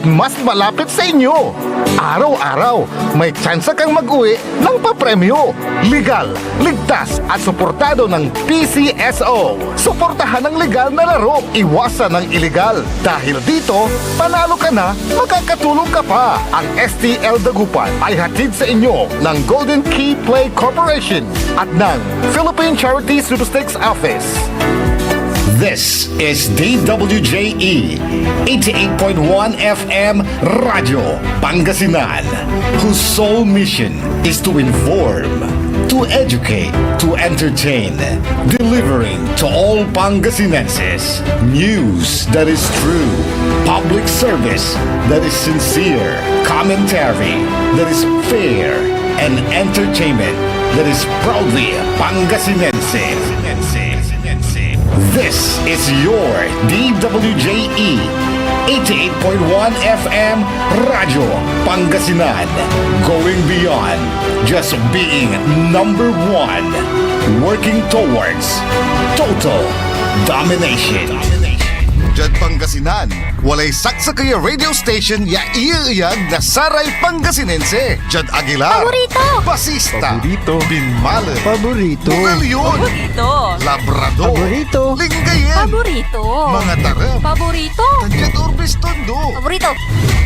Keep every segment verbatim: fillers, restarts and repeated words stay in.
mas malapit sa inyo. Araw-araw, may tsansa kang mag-uwi ng papremyo. Legal, ligtas, at suportado ng P C S O. Suportahan ang legal na laro, iwasan ang iligal. Dahil dito, panalo ka na, makakatulong ka pa. Ang S T L Dagupan ay hatid sa inyo ng Golden Key Play Corporation at ng Philippine Charity Sweepstakes Office. This is D W J E, eighty-eight point one F M Radyo Pangasinan, whose sole mission is to inform, to educate, to entertain, delivering to all Pangasinenses news that is true, public service that is sincere, commentary that is fair, and entertainment that is proudly Pangasinense. This is your D W J E, eighty-eight point one F M Radyo Pangasinan. Going beyond just being number one. Working towards total domination. Diad Pangasinan, walay saksakey a radio station ya iyeeyag na saray Pangasinense. Diad Aguilar, Paborito! Basista, Paborito! Binmalen, Paborito! Bugallon, Paborito! Labrador, Paborito! Lingayen, Paborito! Mangatarem, Paborito! Diad Urbes, Tondo, Paborito!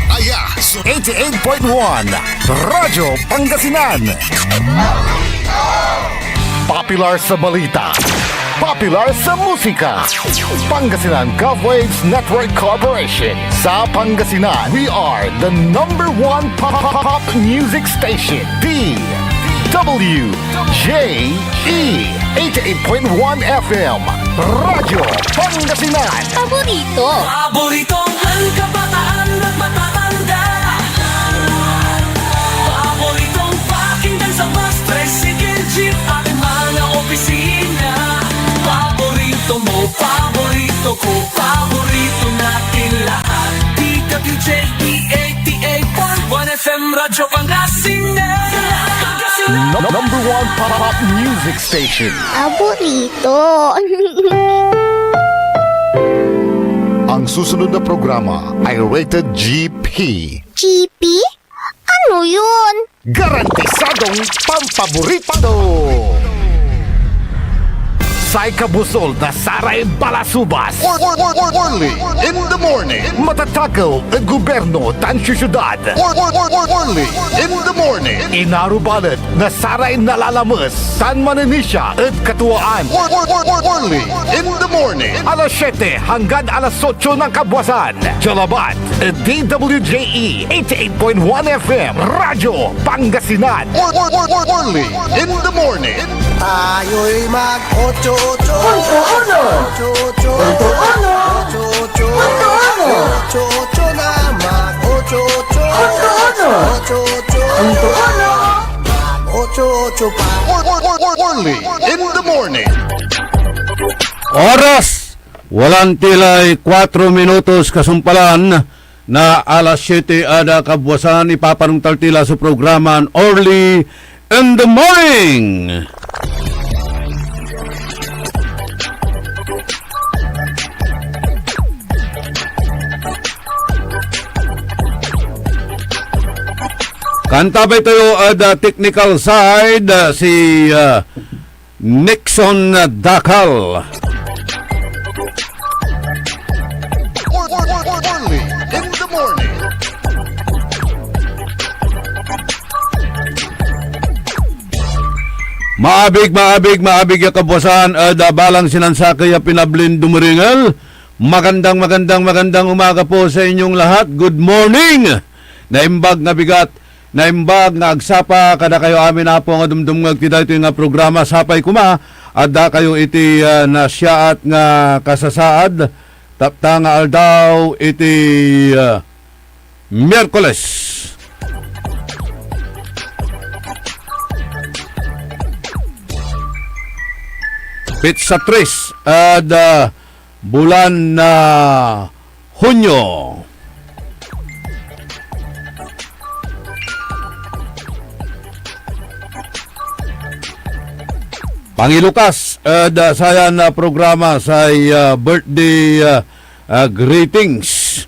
Aya so eighty-eight point one Radyo Pangasinan. Popular sa balita, popular sa musika. Pangasinan Gov Waves Network Corporation. Sa Pangasinan, we are the number one pop, pop, pop music station, D W J E, eighty-eight point one F M, Radyo Pangasinan. Paborito! Paboritong kabataan at matatanda. Paboritong pakinggan sa bus, tricycle, jeep, at mga opisina. Paborito mo, paborito ko, paborito natin lahat. D W J E eighty-eight point one F M Radyo Pangasinan. Pangasinan. No-, number one pop music station. Paborito. Ang susunod na programa ay rated G P. G P? Ano yun? Garantisadong pampaborito! Say kabusol na saray balasubas. Or, or, or, or, Orly in the morning. Matatakew ed gobyerno tan siyudad. Or, or, or, or, Orly in the morning. Inarubalet na saray nalalames tan manenisia ed katuaan. Or, or, or, or, Orly in the morning. Alas siete hanggan alas otso ng kabwasan. Diad labat ed D W J E eighty-eight point one F M, Radyo Pangasinan. Or, or, or, or, Orly in the morning. Tayo'y mag-ocho-ocho. Punto uno. Ocho-ocho. Punto uno. Ocho-ocho. Punto uno. Ocho-ocho na mag-ocho-ocho. Punto uno. Ocho-ocho. Punto uno. Mag-ocho-ocho pa. Or, or, or, or, Orly in the morning. Oras, walang tilay kuatro minutos kasumpalan na alas siete ed kabwasan, ipapanongtal tila so programan Orly in the Morning. Kantabay tayo ed, ah, technical side, ah, si, ah, Nixon Dacal. Or, or, or, or, Orly in the morning. Maabig, maabig, maabig ya kabwasan ed, ah, balang sinansakey a pinablin dumeringel. Magandang, magandang, magandang umaga po sa inyong lahat. Good morning! Naimbag na bigat, naimbag na agsapa, kadakayo amin, Apo, nga dumdumngeg ti daytoy nga programa. Sapay koma, adda kayo iti, ah, nasiaat nga kasasaad, tapta nga aldaw iti, ah, Miyerkules. Petsa tres ed, ah, bulan na Hunyo. Pangilukas ed, ah, sayan, ah, programa say, ah, birthday, ah, ah, greetings.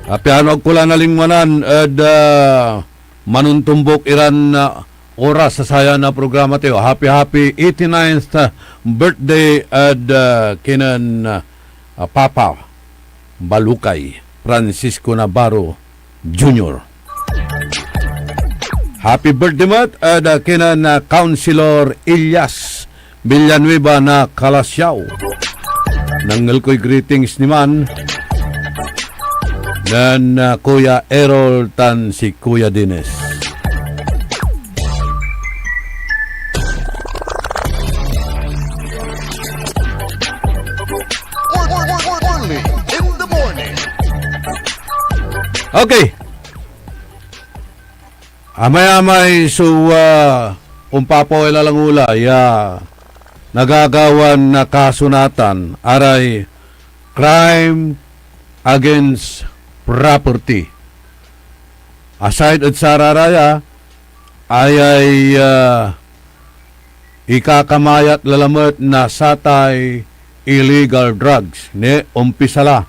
Apiano ag ko la nalingwanan ed, ah, manontombok iran, ah, oras sa sayan a programa tayo. Happy, happy eighty-ninth birthday ed, ah, kinen, ah, Papa Balukay Francisco Navarro Junior. Happy birthday met ed, ah, kinen, ah, Councilor Elias Villanueva na Calasiao. Nangel koy greetings ni man nen, ah, Kuya Errol tan si Kuya Dennis. Early in the morning. Okay. Amay-amay so, ah, ompapaway lalangola ya nagagawan na kaso natan, aray crime against property. Aside ed sararaya, ayay, ah, ikakamayat lalamet na satay illegal drugs, ne? Ompisa la,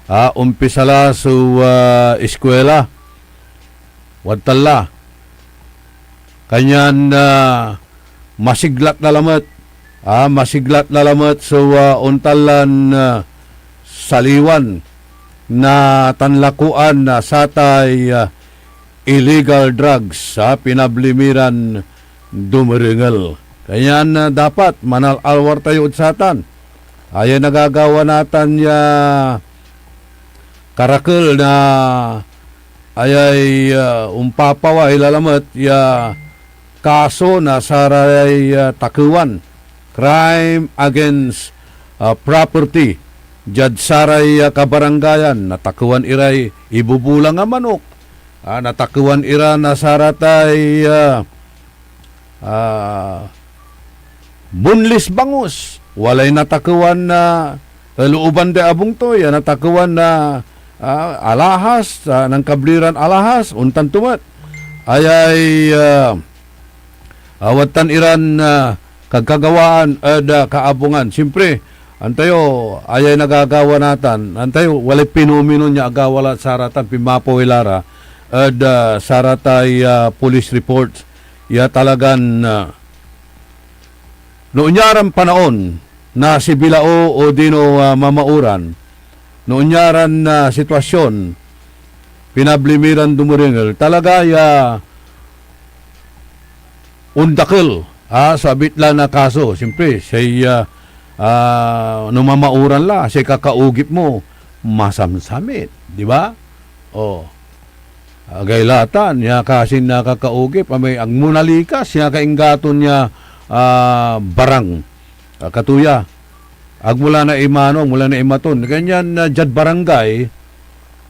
ah, ompisa la so, ah, eskwela. Wadtan la. Kanyan, ah, masiglat lalamet, ah, masiglat lalamet so, ah, ontan lan, ah, saliwan na tanlakuan na satay, ah, illegal drugs, ah, pinabli mi ran dumerengel. Kanyan, ah, dapat manal-alwar tayo ed satan. Aya nagagawa natan ya karakel na ayay, ah, ompapaway lalamet ya kaso na saray, ah, takewan, crime against, ah, property, diad saray, ah, kabarangayan. Natakewan iray ibubulang a manok, ah, natakewan ira na saratay, ah, ah, boneless bangus. Walay natakewan na, eh, looban day abung to, ya natakewan na, ah, alahas, ah, nankabli ran alahas, ontan to met. Ayay, ah, awatan iran, ah, kagkagawaan ed, ah, kaabungan. Siyempre, antayo, ayay nagagawa natan. Antayo, walay pinomino ya agawa la saratan, pinmapaw ila ra ed, ah, saratay, ah, police report ya talagan, ah, no onyaran panaon na si Bilao odino, ah, Mamauran, no onyaran, ah, sitwasyon, pinabli mi ran dumerengel, talaga ya ondakel, ah, so abit la na kaso. Siyempre, say, ah, ah, no Mamauran la, say kakaugip mo, masamsamit, di ba? Oh. Agay latan ya kasin nakakaugip, amay agmo nalikas ya kainggaton ya, ah, barang. Ah, katuya, agmo la naimano, agmo la naimaton. Kanyan, ah, diad barangay,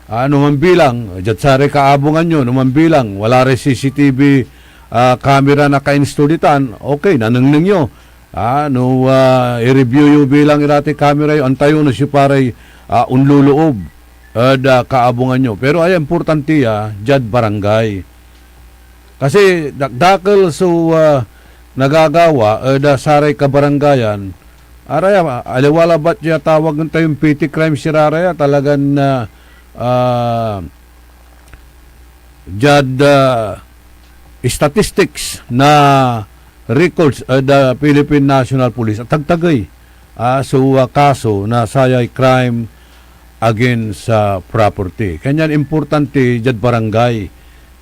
ah, no mambilang, diad saray kaabungan yo, no mambilang, wala ray C C T V, ah, camera na ka-install ditan, okay, nanengneng yo. Ah, no, ah, i-review yo bilang irati kamera yo, antayo no siopa ray, ah, onloloob ed, ah, kaabungan yo. Pero aya importante ya, diad barangay. Kasi dakdakel so, ah, nagagawa ed, ah, saray kabarangayan. Araya, aliwa labat ya tawagen tayon petty crimes iraraya, talagan, ah, ah, diad, ah, statistics na records ed, ah, Philippine National Police, atagtagey, ah, so, ah, kaso na sayay crime against sa property. Kanyan importante diad barangay.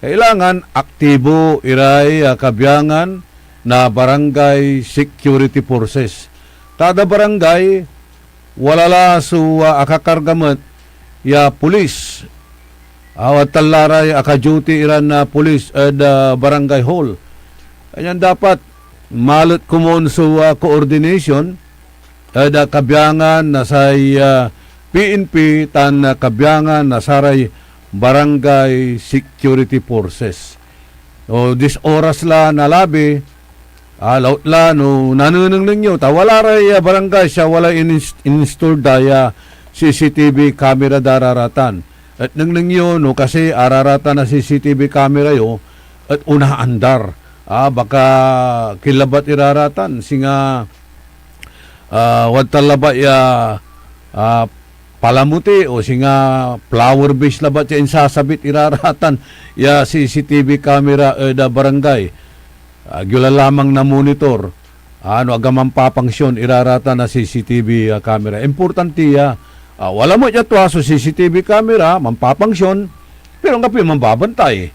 Kailangan aktibo iray, ah, kabiangan na barangay security forces. Kada barangay, wala la so, ah, akakarga met ya pulis. Awat tan la ray aka-duty iran, ah, pulis ed, ah, barangay hall. Kanyan dapat malet komon so, ah, coordination ed, ah, kabiangan na say, ah, P N P tan, ah, kabiangan na saray barangay security forces. O, dis oras la na labi, ah, laut la no nanenengneng yo, ta wala ray, ah, barangay sa walay inis-, install da ya C C T V camera da raratan. Et nengneng yo, no kasi araratan na C C T V camera yo, et onaandar. Ah, baka kinlabat iraratan, singa, ah, wadtan labat ya, ah, palamuti o singa flower vase labat ya insasabit iraratan ya C C T V camera ed, ah, barangay. Agyo la lamang na monitor, ah, no aga manpapangsyon iraratan na C C T V, ah, camera. Importante ya. Ah, wala met ya tua so C C T V camera, manpapangsyon, pero anggapoy manbabantay.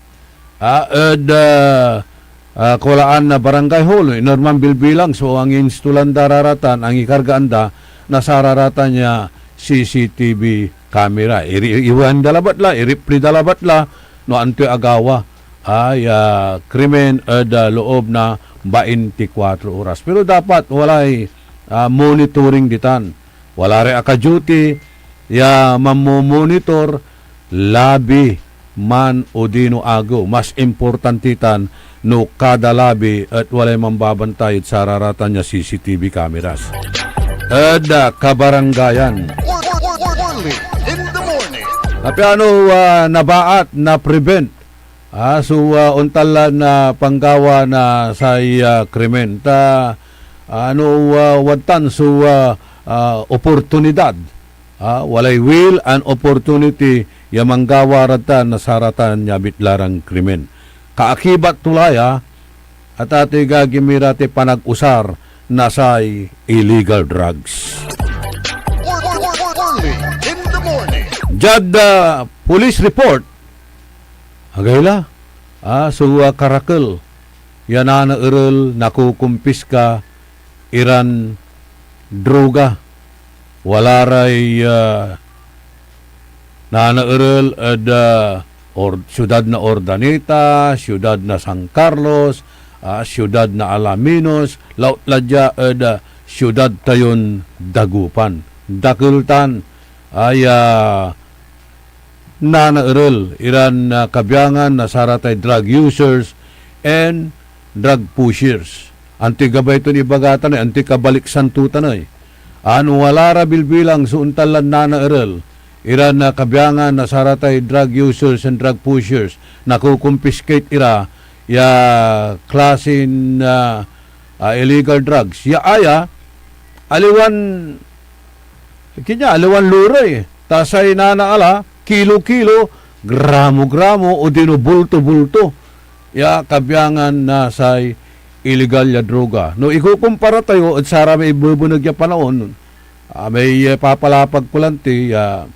Ah, ed, ah, ah, kulaan na barangay hall, inerman bilbilang so anginstolan da raratan, angikargaan da na sararatan ya C C T V camera. Iri-, iwan da labat la, iripli da labat la, no antoy agawa, ah, ya krimen ed, ah, loob na baintikwatro oras. Pero dapat walay, ah, monitoring ditan. Wala ray aka-duty ya mamomonitor, labi man odino agew. Mas importante tan no kada labi et walay manbabantay ed sararatan ya C C T V cameras ed, ah, kabarangayan. Orly in the morning. Napiano, ah, nabaat, na-prevent, ah, so, ah, ontan lan, ah, panggawa na say, ah, krimen. Ta, ah, no, ah, wadtan so, ah, ah, oportunidad, ah, walay will and opportunity ya manggawa rad tan na saratan ya abit la ran krimen. Kaakibat to la ya, at atoy gagimira ti panag-usar na say illegal drugs. Orly in the morning. Diad, ah, police report, agay la, ah, so, ah, karakel ya nanaerel, nakukumpiska iran droga. Wala ray, ah, nanaerel ed, ah, Or-, siudad na Urdaneta, siudad na San Carlos, ah, siudad na Alaminos, laut la dia ed, ah, siudad tayon Dagupan. Dakel tan, ay, ah, nanaerel iran, ah, kabiangan na saratay drug users and drug pushers. Antoy gabay ton ibaga tan ey, antoy kabaliksan to tan ey. Ano wala ra bilbilang so ontan lan nanaerel iran, ah, kabiangan na saratay drug users and drug pushers, nakukumpiskate ira ya klasin, ah, ah, illegal drugs. Ya aya, aliwan Kanya, aliwan lurey, ta say nanaala, kilo-kilo, gramo-gramo, odino bulto-bulto ya kabiangan na say iligal ya droga. No ikukumpara tayo ed saramay ibebeneg ya panaon, ah, may, eh, papalapag ko lanti ya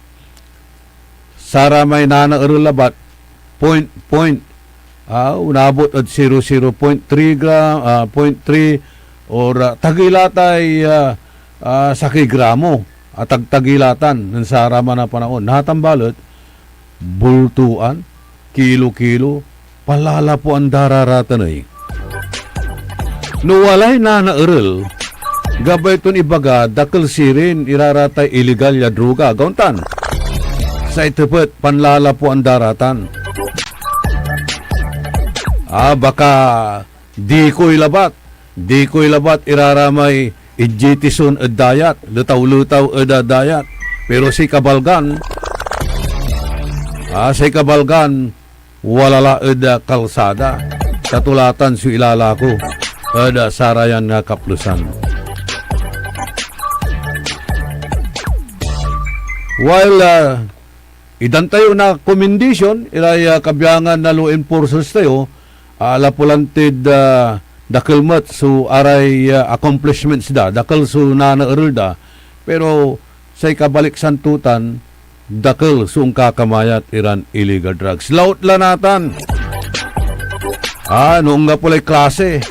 saramay nanaerel labat, point, point, ah, onabot ed zero zero point three gram, ah, point three, or, ah, tagey la tay, ah, ah, sakey gramo, ah, tagtagey la tan nen saraman a panaon. Natan balet, bultuan, kilo-kilo, palalapuan da ra ratan ey. No walay nanaerel, gabay ton ibaga, dakel sirin ira ratay iligal ya droga. Gawan tan, say tepet, panlalapuan da ratan. Ah, baka dikoy labat, dikoy labat ira ramay idjitison ed dayat, letaw-letaw ed, ah, dayat. Pero say kabalgan, ah, say kabalgan, wala la ed, ah, kalsada. Katulatan so ilalako ed, ah, sarayan, ah, kaplusan. While, ah, idan tayo na commendation, iray, ah, kabiangan na law enforcers tayo, ah, lapu lan tid, ah, dakel met so aray, ah, accomplishments da, dakel so nanaerel da, pero say kabaliksan to tan, dakel so onkakamayat iran illegal drugs. Laut la natan. Ah, no anggapo lay klase.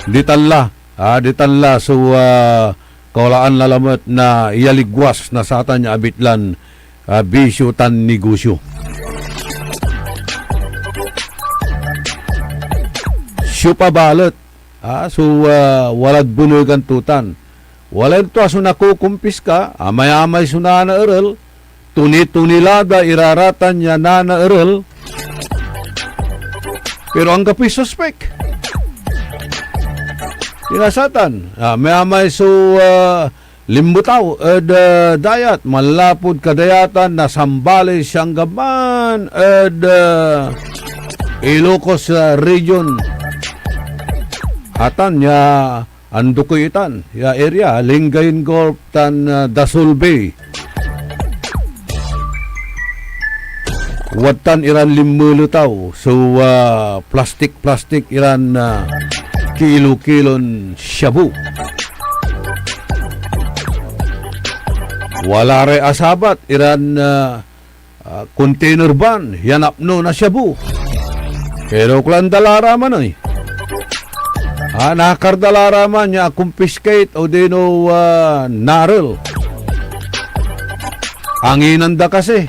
Ditan la. Ah, ditan la so, ah, kaulaan la lamet na iyaligwas na satan ya abitlan, ah, bisyo tan negosyo. Siopa balet, ah, so, ah, walad benegan to tan. Walay tua so nakukumpiska, amayamay so nanaerel, toni-toni la da iraratan ya nanaerel, pero anggapoy suspek. Inasatan, ah, amayamay so, ah, linmetaw ed, ah, dayat, manlapud kadayatan na Zambales ya anggaman ed, ah, Ilocos, ah, Region. Atan ya Andokoy itan ya area, Lingayen Gulf tan, ah, Dasol Bay. Wadtan iran linmeletaw so, ah, plastik-plastik iran, ah, kilo-kilon shabu. Wala ray asabat iran, ah, ah, container van ya napno na shabu. Pero kulan da la ra man ey. Ah, nakar da la ra man ya confiscate odino, ah, narel. Anginan da kasi.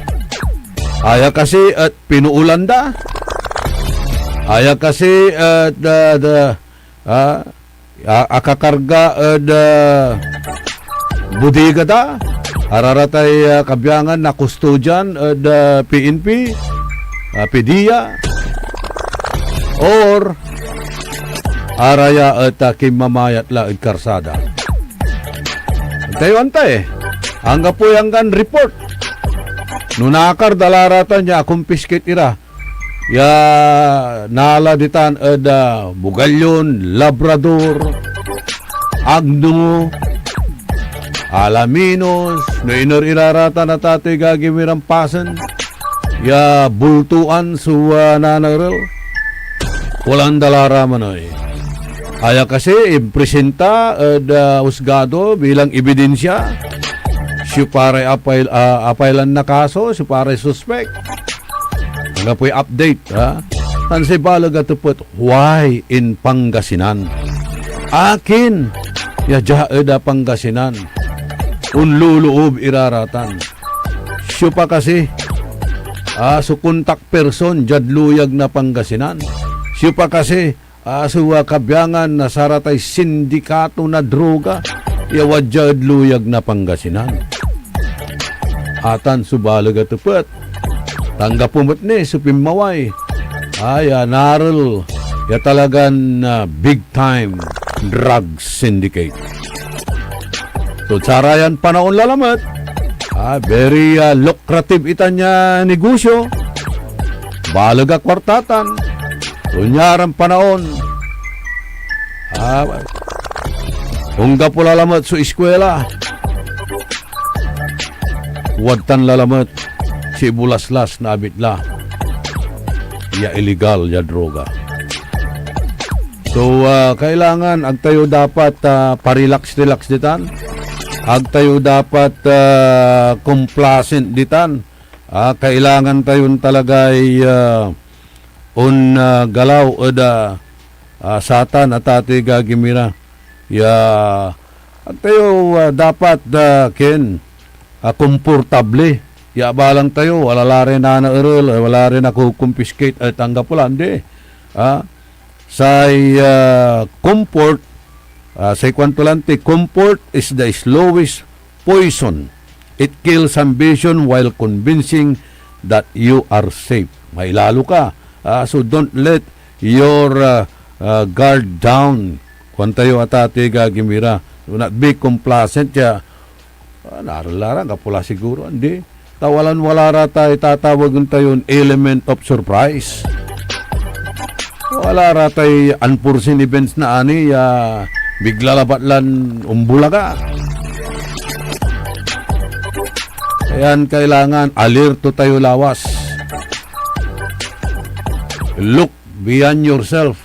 Aya kasi et pinoolan da. Aya kasi et, ah, da, ah, a-, akakarga ed, ah, bodega da. Araratay, ah, kabiangan na kustodian ed, ah, P N P, ah, PDEA, or araya et, ah, kinmamayat la ed karsada. Antayo, antay. Anggapoy anggan report. No nakar da la ra tan ya confiscate ira. Ya nala ditan ed, ah, Bugallon, Labrador, Agno, Alaminos, no iner ira ra tan a tatay gagi mi ran pasen ya bultuan so, ah, nanarel. Kulan da la ra man ey. Aya kasi impresenta ed, ah, husgado bilang ebidensya. Siopa ray apay-, ah, apaylan na kaso, siopa ray suspek. Anggapoy update, ha? Tan say baleg a tepet, why in Pangasinan? Akin ya dia ed, ah, Pangasinan onloloob ira ra tan? Siopa kasi, ah, so contact person diad luyag na Pangasinan? Siopa kasi, ah, so, ah, kabiangan na saratay sindikato na droga ya wadya ed luyag na Pangasinan? Atan so baleg a tepet. Anggapo met ni so pinmaway. Ay, ah, narel ya talagan, ah, big time drug syndicate. So, sarayan panaon la lamet, ah, very, ah, lucrative itan ya negosyo. Baleg a kuarta tan. Onyaran panaon, ah, anggapo la lamet so eskuela. Wadtan la lamet so ibolaslas na abitla ya iligal ya droga. So, ah, kailangan ag tayo dapat, ah, pa-relax-relax ditan. Ag tayo dapat, ah, complacent ditan. Ah, kailangan tayon talagay, ah, on, ah, galaw ed, ah, ah, satan a tatay gagi mi ra. Ya, ag tayo, ah, dapat, ah, ken, ah, komportable. Ya abalang tayo, wala la ray nanaerel, wala ray nakoconfiscate, et anggapo la, andi. Ah, say, ah, comfort, ah, say kuanto lanti, "Comfort is the slowest poison. It kills ambition while convincing that you are safe." Mailalo ka. Ah, so don't let your, ah, ah, guard down. Kuan tayo, atati, gagi mi ra. Do not be complacent ya, ah, narel la ra, anggapo la siguro, andi. Ta walan wala ra tay tatawagen tayon element of surprise. Wala ra tay unforeseen events na ani ya bigla labat lan ombulaga. Ayan, kailangan alerto tayo lawas. Look beyond yourself.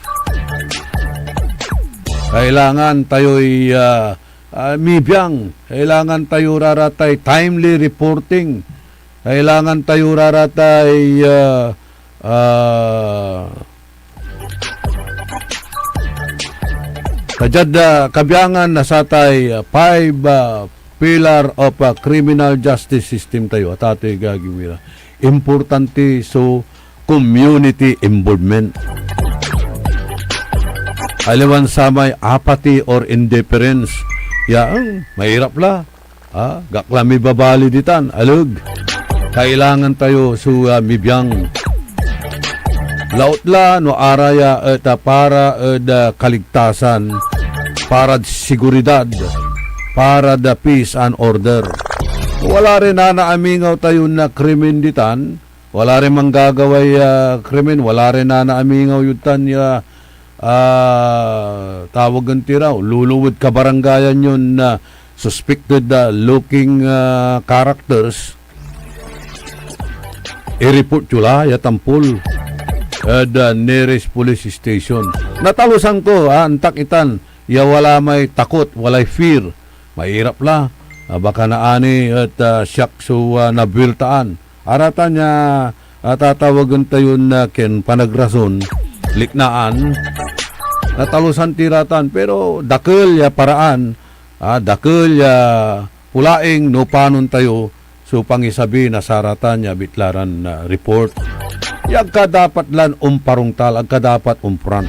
Kailangan tayo'y, ah, ah, mibiang. Kailangan tayo ra ra tay timely reporting. Kailangan tayo ra ra tay, ah, ah, ta diad, ah, kabiangan na satay, ah, five, ah, pillar of, ah, criminal justice system tayo, atati, gagi mi ra. Importante so community involvement. Aliwan samay apathy or indifference. Ya, hmm, mairap la. Ah, gak la mibabali ditan, aleg. Kailangan tayo so, ah, mibiang. Laut la no araya et, ah, para ed, ah, kaligtasan, parad seguridad, parad, ah, peace and order. Wala ray nanaamingaw tayon, ah, krimen ditan, wala ray manggagaway, ah, krimen, wala ray nanaamingaw yod tan ya, ah, tawagen ti ra, lulong ed kabarangayan yon, ah, suspected, ah, looking, ah, characters, i-report yo la ya tampol ed, ah, nearest police station. Natalusan ko, ah, antak itan ya wala may takot, walay fear. Mairap la, ah, baka naani et, ah, siak so, ah, nabueltaan. Aratan ya, ah, tatawagen tayon, ah, ken panagrason, liknaan. Natalusan ti ratan, pero dakel ya paraan, ah, dakel ya pulaing no panon tayo so pangisabi na saratan ya abitlaran, ah, report. Ya agka dapat lan omparongtal, agka dapat ompront.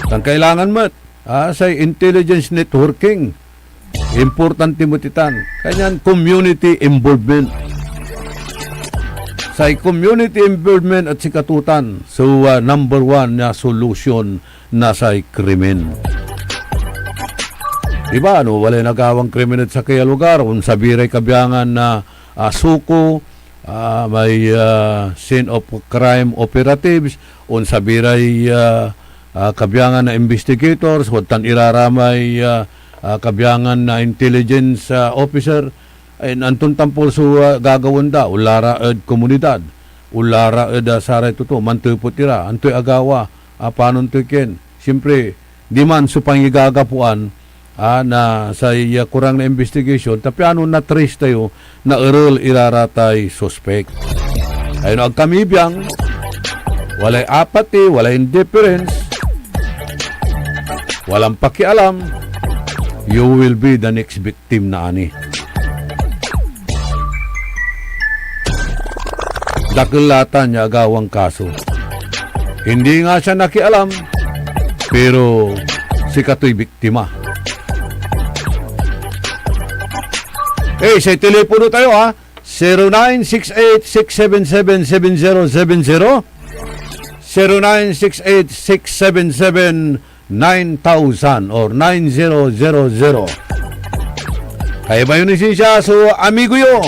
Tan kailangan met, ah, say intelligence networking. Importante met itan. Kanyan community involvement. Say community involvement et sikato tan so, ah, number one na solusyon na say krimen. Diba, no, walay nagawang krimen ed sakey a lugar, onsabi ray kabiangan na, ah, SOCO, ah, may, ah, scene of crime operatives, onsabi ray, ah, ah, kabiangan na investigators, wadtan iraramay, ah, ah, kabiangan na intelligence, ah, officer, ay, anton tampol so, ah, gagawaen da, onla ra ed komunidad, onla ra ed, ah, saray totoo, mantepet ira, antoy agawa, ah, panon toy kien. Siyempre, diman so pangigagapoan, ah, na say, ah, kurang na investigation, ta piano na-trace tayo, naerel ira ratay suspek. Ay no ag kami biang, walay apati, walay indifference, walang pakialam, you will be the next victim na ani. Dakel la tan ya agawang kaso. Hindi nga siya nakialam, pero sikatoy biktima. Eh, say telepono tayo, ha? Zero nine six eight six seven seven seven zero seven zero, zero nine six eight six seven seven nine thousand or nine zero zero zero. Kaiba yon lisensya so amigo yo.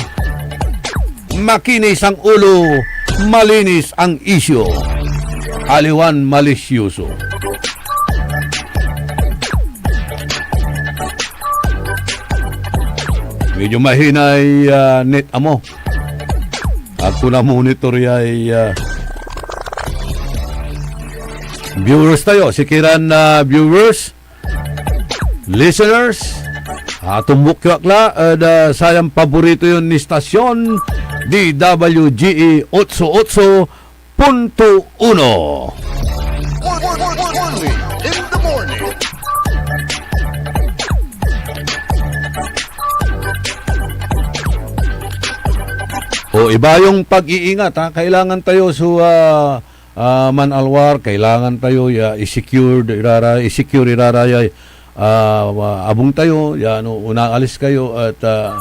Makinis ang ulo, malinis ang isyu. Aliwan malisyoso. Medyo mahinay, ah, net amo. Agko namonitor yay, ah, viewers tayo. Sikiran, ah, viewers, listeners, ah, tumbok yo ak la ed, ah, sayan paborito yon istasyon, D W G E otso otso punto uno. Only in the morning. O, iba yung pag-iingat, ha? Kailangan tayo so, ah, ah, manalwar, kailangan tayo ya i-secure irara, i-secure irara ya, ah, abung tayo, ya no, unaalis kayo et, ah,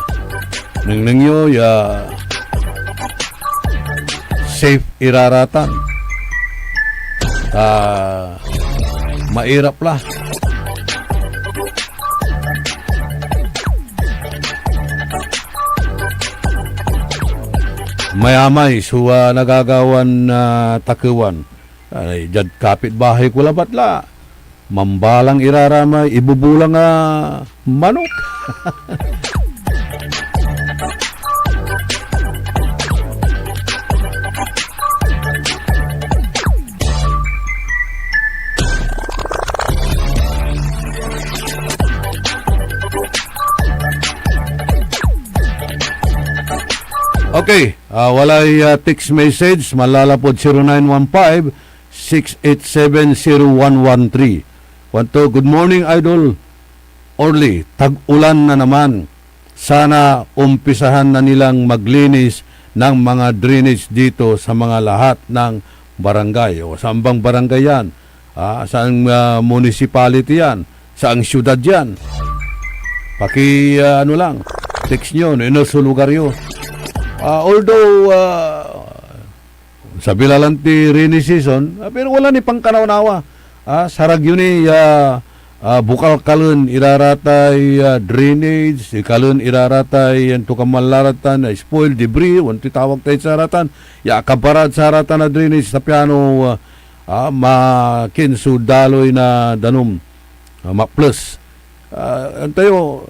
nengneng yo ya safe iraratan. Ah, mairap la. Mayamay so, ah, nagagawan, ah, takewan. Ay, diad kapitbahay ko labat la. Mambalang iraramay ibubulang a manok. Okay, ah, walay, ah, text message, manlalapud zero nine one five, six eight seven zero one one three. Kuanto, "Good morning, Idol Orly. Tag-ulan na naman. Sana umpisahan na nilang maglinis ng mga drainage dito sa mga lahat ng barangay." O, saan bang barangay yan? Ah, saang, ah, municipality yan? Saang siyudad yan? Paki, ah, ano lang, text nyo, no, ino so lugar yo. Ah, although, ah, sabi la lan ti rainy season, ah, pero wala ni pankanaw-nawa. Ah, sarag yo ni, ah, ah, bukalkalen iraratay, ah, drainage, ikalen iraratay, yan to kaman laratan, ah, spoil, debris, wan ti tawag tay saratan, ya akabarad saratan a drainage, sa piano, ah, Ah, makin so daloy na danum, ah, maples. Ah, antayo,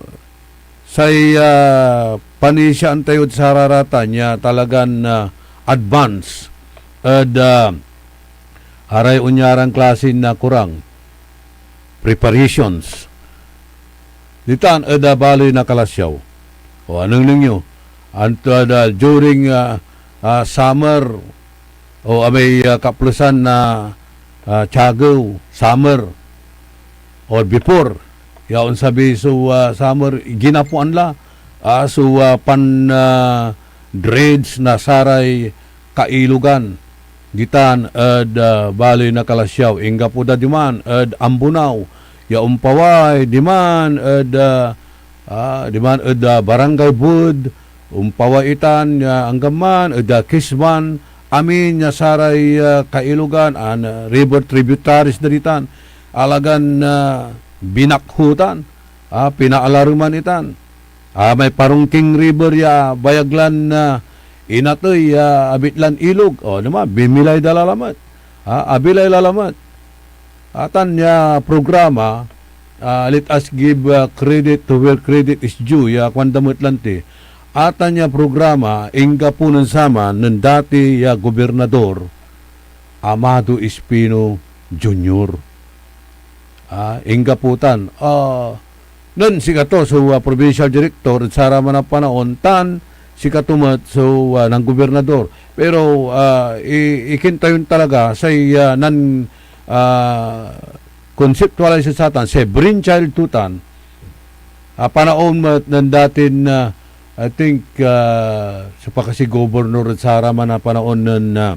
say, ah, panisiaan tayod sararatan ya talagan, ah, advance ed, ah, aray onyaran klase na kurang, preparations. Ditan ed, ah, baley na Calasiao. O, anengneng yo, anto, ah, during, ah, ah, summer, o amay, ah, kaplesan na, ah, Tiagew, summer, or before, ya onsabi so, ah, summer, ginapoan la, ah, so, ah, pan, ah, dredge na saray kailogan ditan ed, ah, baley na Calasiao. Inggapo da diman ed Ambonao, ya ompaway diman ed, ah, ah, diman ed, ah, Barangay Bud, ompaway itan ya anggaman ed, ah, Kisban, amin ya saray, ah, kailogan, ah, river tributaries da ditan, alagan, ah, binakho tan, ah, pinaalaruman itan. Ah, may Parungking River ya bayag lan, ah, inatey ya abit lan ilog. O, naman, bimilay da lalamet. Ah, abilay lalamet. Atan ya programa, ah, let us give, ah, credit to where credit is due, ya kuanda met lanti. Atan ya programa, inggapo nen saman nen dati ya gobernador, Amado Espino Junior. Ah, inggapo tan, ah, nen sikato so, ah, provincial director ed saraman a panaon, tan sikato met so, ah, nanggobernador. Pero, ah, i-, ikintayon talaga say, ah, nan, ah, conceptualize ed satan, say brainchild to tan, ah, panaon met nen datin, ah, I think, ah, so pakasi gobernador ed saraman a panaon nen, ah,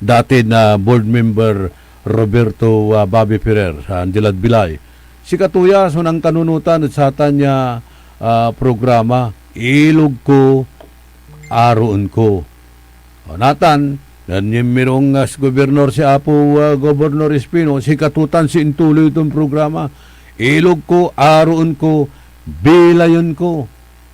datin, ah, board member Roberto, ah, Bobby Ferrer, ah, andi lad bilay. Sikato ya so nankanunotan ed satan ya, ah, programa, Ilog Ko, Aroen Ko. O, natan, nen yinmirong, ah, gobernador si Apo, ah, Gobernador Espino, sikato tan so intuloy ton programa, Ilog Ko, Aroen Ko, Bilayen Ko.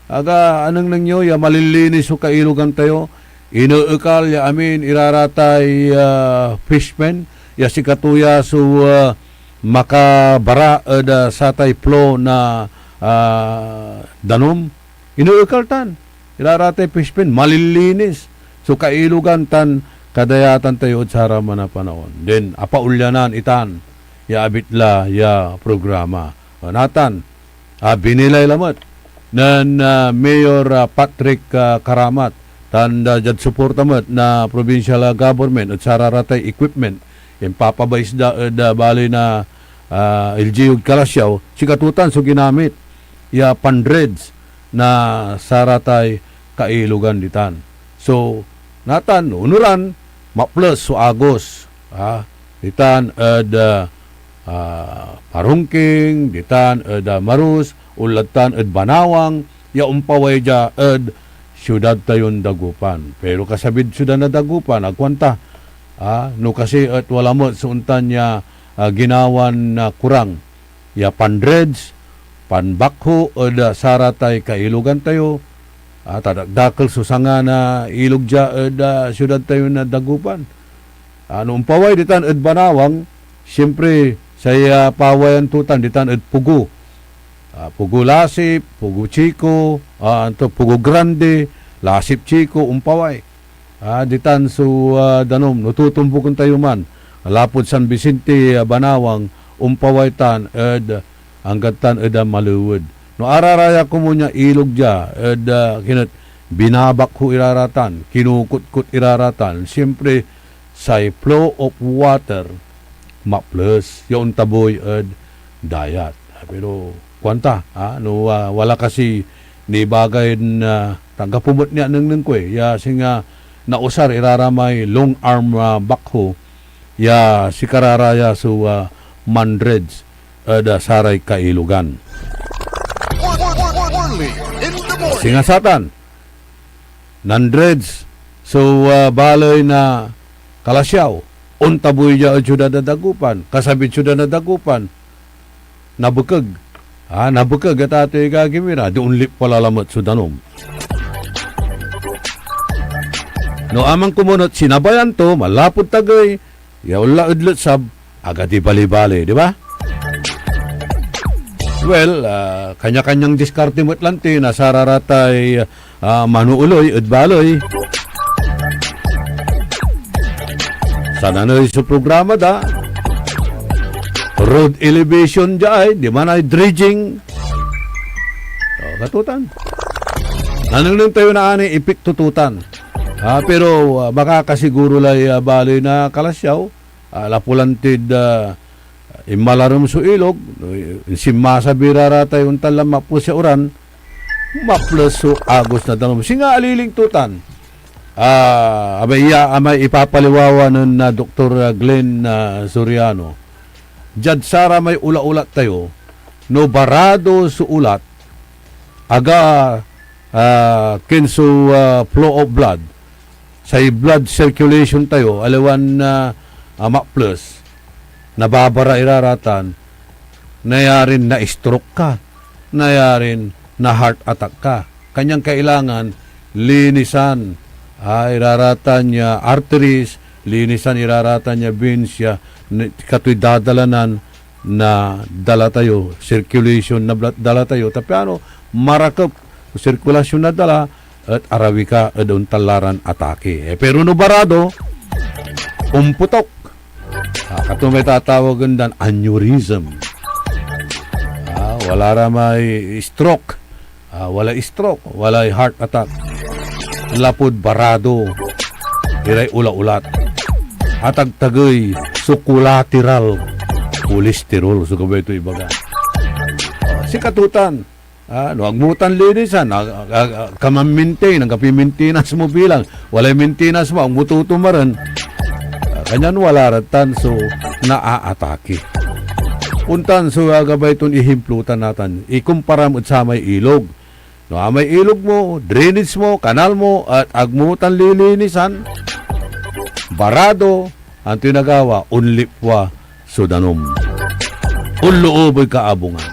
Aga, anengneng yo ya malilinis so kailogan tayo. Ineekal ya amin iraratay, ah, fishmen, ya sikato ya so, ah, makabara ed, ah, satay flow na, ah, danum. Ineekal tan iraratay fishmen, malilinis so kailogan tan kadayatan tayo ed saraman a panaon. Then, apaulyanan itan ya abit la ya programa. O, natan, ah, binilay lamet nen, ah, Mayor, ah, Patrick, ah, Caramat, tan, ah, diad suporta met na provincial, ah, government et cetera ratay equipment, impapabais da ed, ah, baley na, ah, L G U ed Calasiao, sikato tan so ginamit ya pandredge na saratay kailogan ditan. So, natan, onuran, maples so agos, ah, ditan ed, ah, ah, Parungking, ditan ed, ah, Marus, onlad tan ed Banawang, ya ompaway dia ed siudad tayon Dagupan. Pero kasabid siudad na Dagupan, agkuan ta, ah, no kasi et wala met so ontan ya, ah, ginawan, ah, kurang ya pandredge, panbakho ed, ah, saratay kailogan tayo, ah, ta dakdakel so sanga na ilog dia ed, ah, siudad tayo na Dagupan. Ah, no ompaway ditan ed Banawang, siyempre, say, ah, pawayan to tan ditan ed Pugo. Ah, Pugo Lasip, Pugo Chico, ah, anto, Pugo Grande, Lasip Chico, ompaway. Ah, ditan so, ah, danum, no tutumboken tayo man, lapud San Vicente, ah, Banawang, ompaway tan ed, anggad tan ed, ah, Malewed. No araraya komun ya ilog dia ed, ah, kinet, binabakho irara tan, kinukutkot irara tan, siyempre, say flow of water, maples ya ontabuy ed dayat. Ah, pero kuanta, ah, no, ah, wala kasi nibagay na, anggapo met ni anengneng ko, eh, ya singa nausar iraramay long arm, ah, backhoe ya sikara ra ya so, ah, mandredge ed, ah, saray kailogan. Only in the morning. Singa satan, nandredge so, ah, baley na Calasiao, ontabuy dia ed siudad na Dagupan, kasabid siudad na Dagupan, nabekeg. Ah, nabekeg et atoy igagi mi ra, di onlip pala lamet so danum. No aman komun et sinabayan to, manlapud tagey, Ya onla ed letsab, agadi balibali, di ba? Well, ah, kanya-kanyang diskarte met lanti na sararatay, ah, manuuloy ed baley. Sananey so programa da. Road elevation diay, di man ay dredging. O, katutan. Nanengneng tayo na ani ipikto tutan. Ah, pero, ah, makakasiguro lay, ah, baley na Calasiao, ah, lapu lan tid, ah, inmalarem so ilog, no, insinmasabi ra ra tay ontan lan maples ya uran, maples so agos na danum. Singa aliling tutan, ah, amay iya-, amay ipapaliwawa nen, ah, Doktor, ah, Glenn, ah, Soriano. Diad saramay ula-ulat tayo, no barado so ulat, aga, ah, ken so, ah, flow of blood, say blood circulation tayo, aliwan, ah, ah, maples, nababara ira ratan, nayarin na-stroke ka, nayarin na-heart attack ka. Kanyan kailangan linisan, ah, ira ratan ya arteries, linisan ira ratan ya veins ya, ni-, katoy dadalanan na dala tayo, circulation na bla-, dala tayo, ta piano marakep so sirkulasyon na dala, et arawi ka ed ontan la ran atake. Eh, pero no barado, omputok. Ah, kato may tatawagen dan aneurysm. Ah, wala ra may stroke. Ah, walay stroke, walay heart attack. Lapud barado iray ula-ulat. Atagtagey so collateral cholesterol, so gabay to ibaga. Ah, sikatotan, ah, no agmo tan linisan, ah, ah, ah, ka man-maintain, anggapoy maintenance mo bilang, walay maintenance mo, agmo tutumaren. Ah, kanyan wala ra tan so naaatake. Ontan so agabay ton ihimplutan natan, ikumparam ed samay ilog. No amay ilog mo, drainage mo, kanal mo, et agmo tan lilinisan, barado, antoy nagawa? Onlipwa so danum. Onloob ed kaabungan.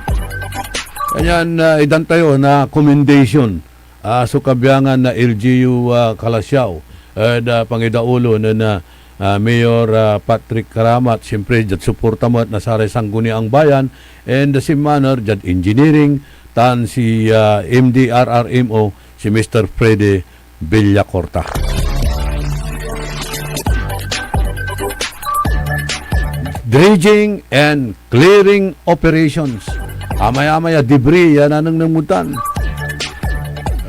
Kanyan, ah, itdan tayo na commendation, ah, so kabiangan na L G U, ah, Calasiao, ed, ah, pangidaulo nen, ah, ah, Mayor, ah, Patrick Caramat, siyempre, diad suporta met na saray Sangguniang Bayan, and the same manner, diad engineering, tan si, ah, M D R R M O, si Mister Freddy Villacorta. Dredging and clearing operations. Amay-amay a debris ya nanengneng mo tan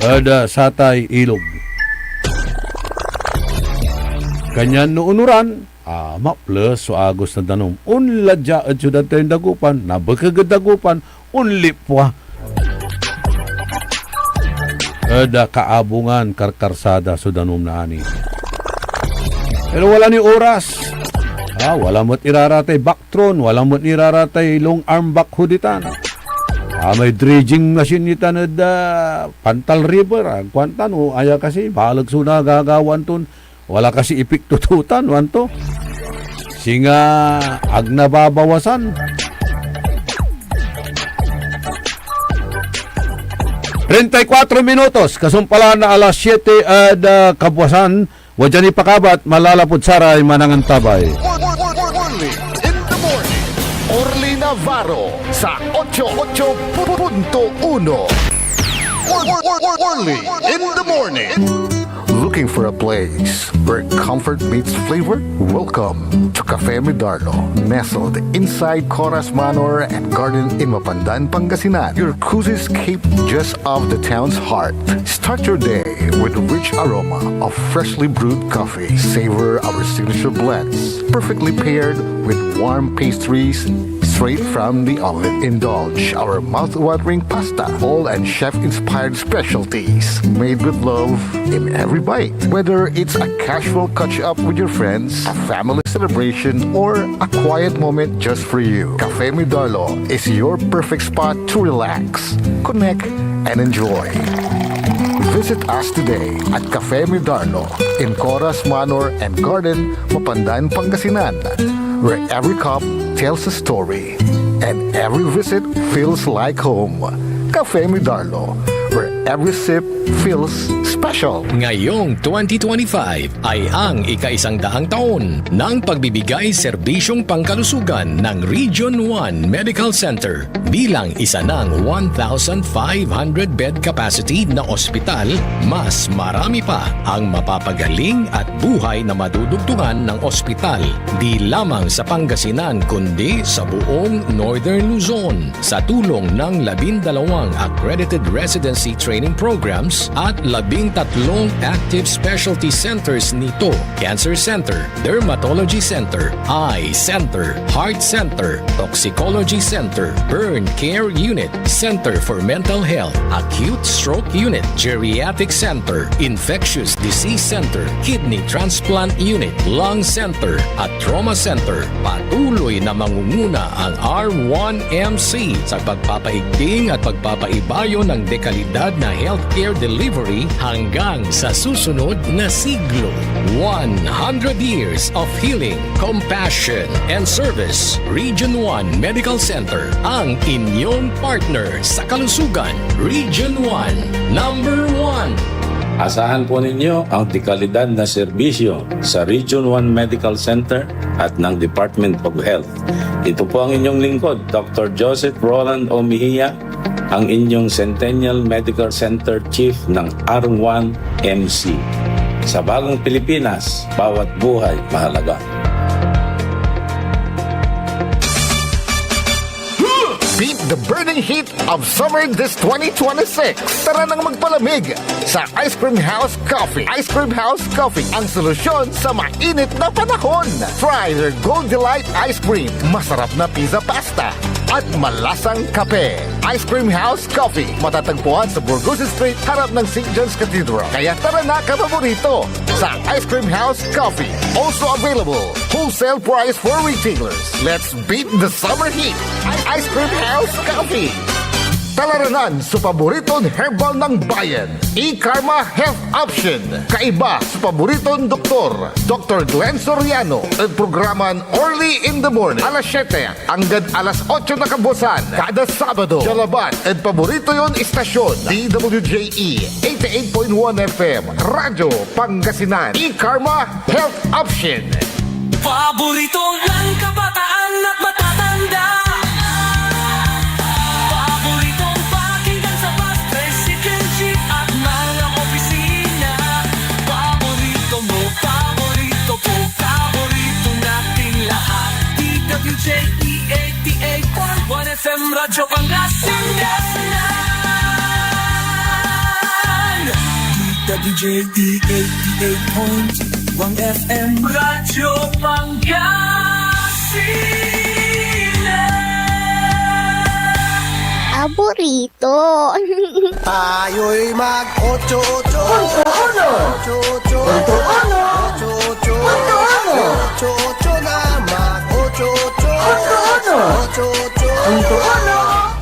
ed, ah, satay ilog. Kanyan no onuran, ah, maples so agos na danum. Onla dia ed siudad tayon Dagupan, nabekeg ed Dagupan, onlipwa. Ed, ah, kaabungan, karkarsada so danum na ani. Pero wala ni oras. Ah, wala met iraratay Bactron, wala met iraratay long arm backhoe ditan. Ah, may dredging machine itan ed, ah, Pantal River, ah, kuan tan, o, aya kasi, baleg so nagagawaan ton, wala kasi ipikto tutan, wanto. Singa ag nababawasan. Treinta y cuatro minutos, kasumpalan na alas siete ed, ah, kabuasan, wadyan ipakabat, malalapud saray manangantabay. Orly in the morning. Orly Navarro sa ocho ocho punto uno. Orly in the morning. Looking for a place where comfort meets flavor? Welcome to Cafe Midarno, nestled inside Coras Manor and Garden in Mapandan, Pangasinan. Your cozy escape just off the town's heart. Start your day with rich aroma of freshly brewed coffee. Savor our signature blends, perfectly paired with warm pastries straight from the oven. Indulge our mouth-watering pasta, all and chef-inspired specialties, made with love in every bite. Whether it's a casual catch-up with your friends, a family celebration, or a quiet moment just for you, Cafe Midarlo is your perfect spot to relax, connect, and enjoy. Visit us today at Cafe Midarlo in Coras Manor and Garden, Mapandan, Pangasinan, where every cup tells a story and every visit feels like home. Cafe Midarlo, where Every sip feels special. Ngayong twenty twenty-five ay ang ikaisang daang taon ng pagbibigay serbisyong pangkalusugan ng Region one Medical Center. Bilang isa ng one thousand five hundred bed capacity na ospital, mas marami pa ang mapapagaling at buhay na madudugtungan ng ospital, di lamang sa Pangasinan kundi sa buong Northern Luzon. Sa tulong ng labindalawang accredited residency training programs at labintatlong active specialty centers nito, Cancer Center, Dermatology Center, Eye Center, Heart Center, Toxicology Center, Burn Care Unit, Center for Mental Health, Acute Stroke Unit, Geriatric Center, Infectious Disease Center, Kidney Transplant Unit, Lung Center, at Trauma Center. Patuloy na mangunguna ang R one M C sa pagpapaigting at pagpapaibayo ng dekalidad na healthcare delivery hanggang sa susunod na siglo. One hundred years of healing, compassion, and service. Region one Medical Center, ang inyong partner sa kalusugan. Region one, number one. Asahan po ninyo ang dekalidad na serbisyo sa Region one Medical Center at ng Department of Health. Ito po ang inyong lingkod, Doctor Joseph Roland O. Mejia, ang inyong Centennial Medical Center Chief ng R one M C. Sa bagong Pilipinas, bawat buhay mahalaga. Beat the burning heat of summer this twenty twenty-six. Tara nang magpalamig sa Ice Cream House Coffee. Ice Cream House Coffee, ang solusyon sa mainit na panahon. Try their Gold Delight Ice Cream, masarap na pizza pasta, at malasang kape. Ice Cream House Coffee, matatagpuan sa Burgos Street, harap ng Saint John's Cathedral. Kaya tara na, kapaborito, sa Ice Cream House Coffee. Also available, wholesale price for retailers. Let's beat the summer heat. Ice Cream House Coffee. Talaranan so paboriton herbal ng bayan, E-Karma Health Option. Kaiba so paboriton doktor, Doctor Glenn Soriano, ed programan Early in the Morning, alas siyete anggad alas otso na kabuasan, kada Sabado. Dia labat ed paborito yon istasyon, D W J E eighty-eight point one F M, Radyo Pangasinan. E-Karma Health Option. Paborito ng kabataan at matatanda. Paboritong pakinggan sa bus, tricycle, jeep at mga opisina. Paborito mo, paborito ko, paborito nating lahat. D W J E eighty-eight point one F M Radyo Pangasinan. D W J E eighty-eight point one F M Radyo Pangasinan. Paborito. Tayo'y mag-ocho-ocho. Punto uno. Ocho-ocho. Punto uno. Ocho-ocho. Punto uno. Ocho-ocho na mag-ocho-ocho. Punto uno. Ocho-ocho. Punto uno.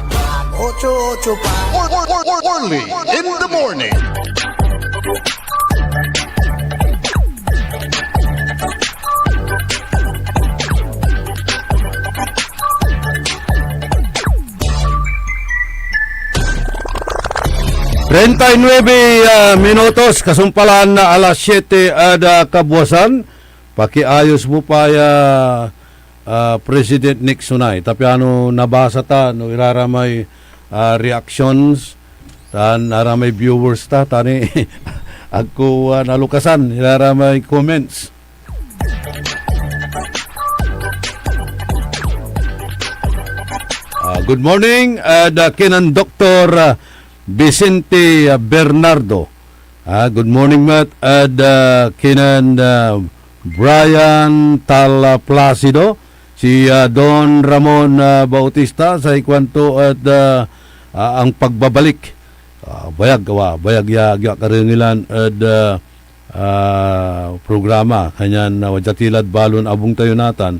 Mag-ocho-ocho pa. Or, or, or, or, early in the morning. Treinta y nueve, ah, minutos, kasumpalan na alas siete ed, ah, kabuasan. Pakiayos mo pa ya, ah, President Nixon ay. Ta piano nabasa ta no iraramay, ah, reactions, tan aramay viewers ta, ta ni agko, ah, nalukasan iraramay comments. Ah, good morning, ed, ah, kinen Doktor, ah, Vicente, ah, Bernardo. Ah, good morning met ed, ah, kinen, ah, Brian Tal, ah, Placido, si, ah, Don Ramon, ah, Bautista, say kuanto et, ah, ah, ang pagbabalik. Ah, bayag, wa, bayag ya, ya karengelan ed, ah, ah, programa, kanyan, ah, wadya ti lad balon abung tayo natan,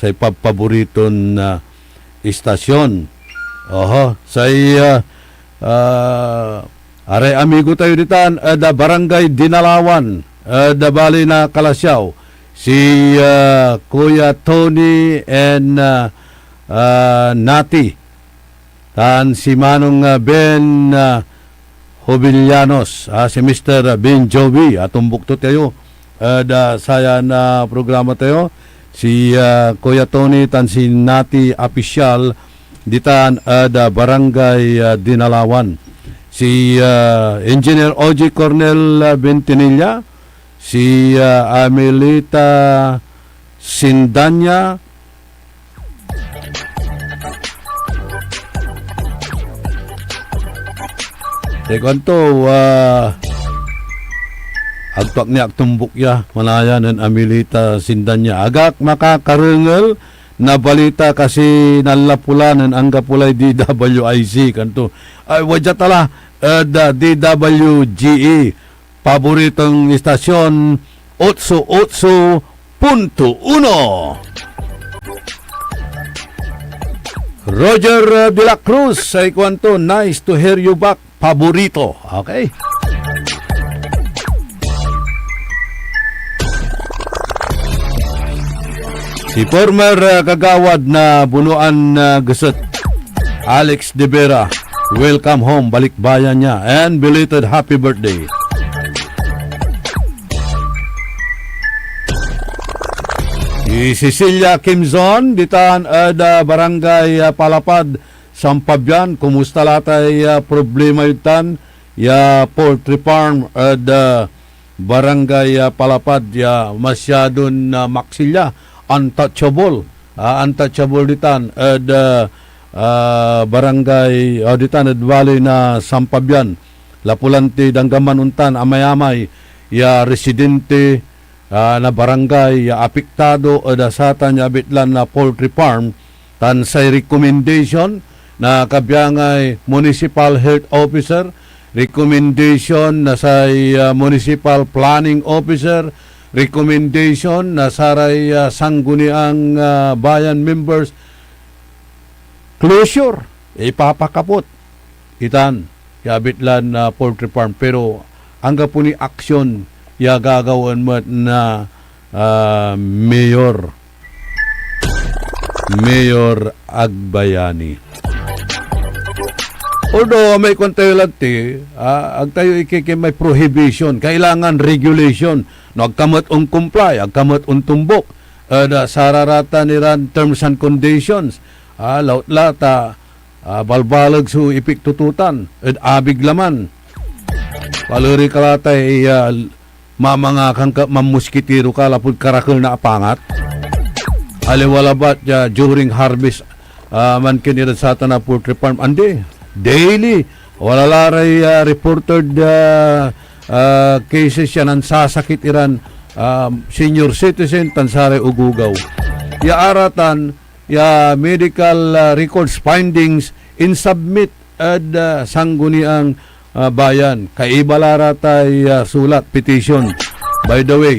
say pabpaboriton, ah, istasyon. Oho, say, ah, ah, aray amigo tayo ditan, ed, ah, Barangay Dinalawan, ed, ah, bali na Calasiao, si, ah, Kuya Tony and, ah, ah, Nati. Tan si Manong, ah, Ben, ah, Jovellanos, ah, si Mister Ben Jovi, ah, tumbok to tayo, ed, ah, sayan, ah, programa tayo, si, ah, Kuya Tony tan si Nati Apisyal, ditan ed, ah, Barangay, ah, Dinalawan. Si, ah, Engineer O G Cornel, ah, Bentinilla, si, ah, Amelita Sindanya, Say kuanto, ah, agto ak ni ak tumbok ya, manaya nen Amelita Sindanya. Agak makakarengel na balita kasi nanlapulan nen anggapo lay D W I C, kanto. Ay, wadya tala, ed, ah, D W G E, paboritong istasyon, otso otso punto uno. Roger, uh, De La Cruz, say kuanto, "Nice to hear you back, paborito." Okay. Si former, uh, kagawad na Bunuan, uh, Geset, Alex De Vera, welcome home, balikbayan niya, and belated happy birthday. Si Cecilia Kimzon, ditan ed, ah, Barangay, ah, Palapad, San Fabian, kumusta la tay, ah, problema yod tan ya poultry farm ed, ah, Barangay, ah, Palapad, ya masyadon, ah, maksil ya, untouchable, ah, untouchable ditan ed, ah, ah, Barangay, ah, ditan ed baley na San Fabian. Lapulan ti danggaman ontan amayamay ya residente, ah, na barangay ya apektado ed, ah, satan ya abitlan na poultry farm, tan say recommendation na kabyangay Municipal Health Officer, recommendation na say, ah, Municipal Planning Officer, recommendation na saray, ah, Sangguniang, ah, Bayan members, closure, ipapakapot itan ya abitlan, ah, poultry farm, pero anggapo ni aksyon ya gagawaen met na, ah, Mayor, Mayor Agbayani. Although, may kuan tayo lanti, ah, ag tayo ikikimay prohibition, kailangan regulation. No, ag ka met on-comply, ag ka met ontumbok ed, ah, sararatan iran terms and conditions. Ah, lautla ta, ah, balbaleg so ipikto to tan ed abig laman. Palere ka la tay, ah, mamangakan ka, mamoskitiro ka lapud karakel na apangat. Aliwa labat ya during harvest, ah, mankin irad satan a poultry farm. Andi, daily, wala la ray, ah, reported, ah, ah, cases ya nansasakit iran, ah, senior citizen tan saray ogogaw. Ya aratan, ya medical, ah, records findings insubmit ed, ah, Sangguniang, ah, Bayan. Kaiba la ra tay, ah, sulat, petition. By the way,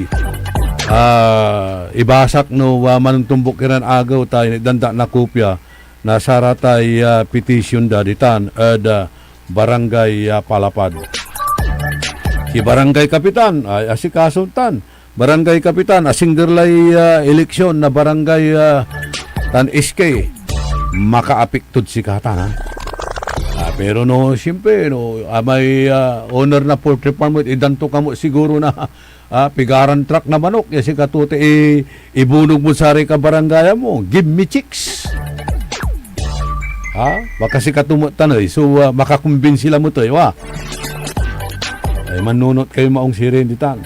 ah, ibasak no, ah, manontombok iran agew ta initdan da na kopia na saratay, ah, petition da ditan ed, ah, Barangay, ah, Palapad. Si Barangay Kapitan ay asikaso tan. Barangay Kapitan, asingger lay, ah, eleksyon na barangay, ah, tan S K. Makaapektod sikatan, ha? Ah, pero no, siyempre, no, ah, may, ah, owner na poultry farm, idan to kamo siguro na, ah, pigaran truck na manok, ya sikato ti i-, ibunog mo saray kabarangay mo. Give me chicks. Ha? Baka sikato met tan, eh. So, ah, makakumbinsi la met, eh, wa? Ay, manunot kayo maong sirin ditan.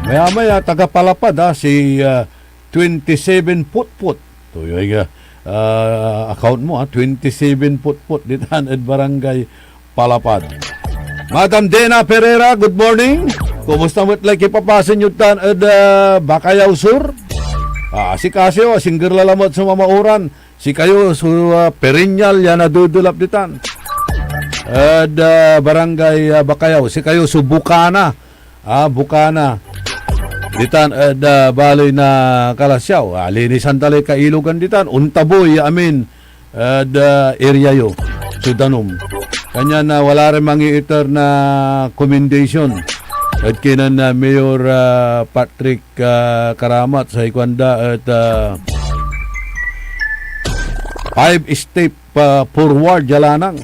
Maya-maya, taga Palapad, ha, si, ah, twenty-seven Putput. Ito yung, ah, ah, account mo, ha, twenty-seven Putput ditan ed Barangay Palapad. Madam Dena Pereira, good morning. Kumusta met lay kipapasen yo tan ed, ah, Bacayao Sur? Ah, asikaso, asingger la lamet so mamaoran. Sikayo so, ah, perennial ya nadudulap ditan ed, ah, Barangay, ah, Bacayao. Sikayo so bukana. Ah, bukana. Ditan ed, ah, baley na Calasiao. Ah, linisan da lay kailogan ditan. Ontaboy ya amin ed, ah, area yo so danum. Kanyan, ah, wala rin mangiiter na commendation ed kinen, ah, Mayor, ah, Patrick, ah, Karamat, say kuanda et, ah, five step, ah, forward ya lanang.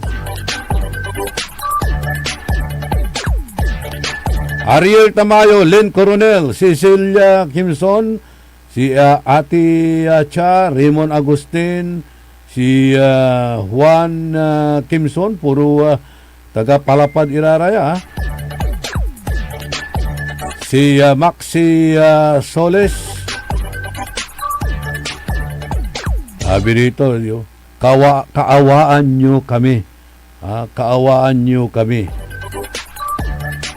Ariel Tamayo, Len Coronel, Cecilia Kimson, si, ah, Ate, ah, Cha, Raymond Agustin, si, ah, Juan, ah, Kimson, puro, ah, taga Palapad ira ra ya, ah. Si, ah, Maxi, ah, Soles. Sabi dito, yo, "Kawa-, kaawaan nyo kami. Ah, kaawaan nyo kami.